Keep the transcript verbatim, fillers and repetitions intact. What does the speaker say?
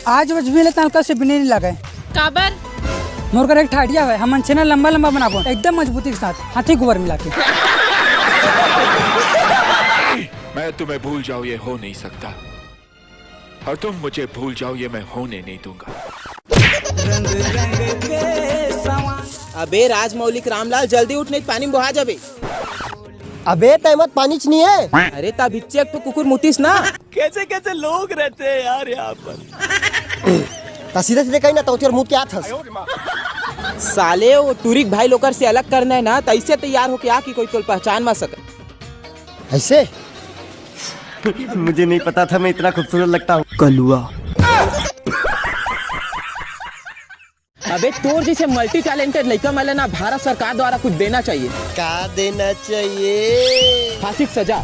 आज बस भी लेता हल्का से भी नहीं लगे। काबर? मोर कर एक ठा idea है, हमन छेना लंबा लंबा बनाबो, एकदम मजबूती के साथ, हाथी गोबर मिला के। मैं तुम्हें भूल जाऊं, ये हो नहीं सकता। और तुम मुझे भूल जाओ, ये मैं होने नहीं दूंगा। अबे राजमौलिक रामलाल, जल्दी उठ, नहीं पानी में बोहा जाबे। अबे तय मत, पानी च नहीं है। अरे, तब हिच्चे एक ठो कुकुर मुतिस ना। कैसे कैसे लोग रहते हैं यार यहाँ पर। त सीधे सीधे कही ना, तौती और मुत के आत हस। साले, वो टूरिक भाई लोकर से अलग करना है ना, त ऐसे तैयार होके आ कि कोई तोल पहचान मा सके। ऐसे? मुझे नहीं पता था मैं इतना खूबसूरत लगता हूँ। कलुआ। अबे, तोर जैसे मल्टी टैलेंटेड लइका मन ला ना भारत सरकार द्वारा कुछ देना चाहिए। का देना चाहिए? फांसी की सजा।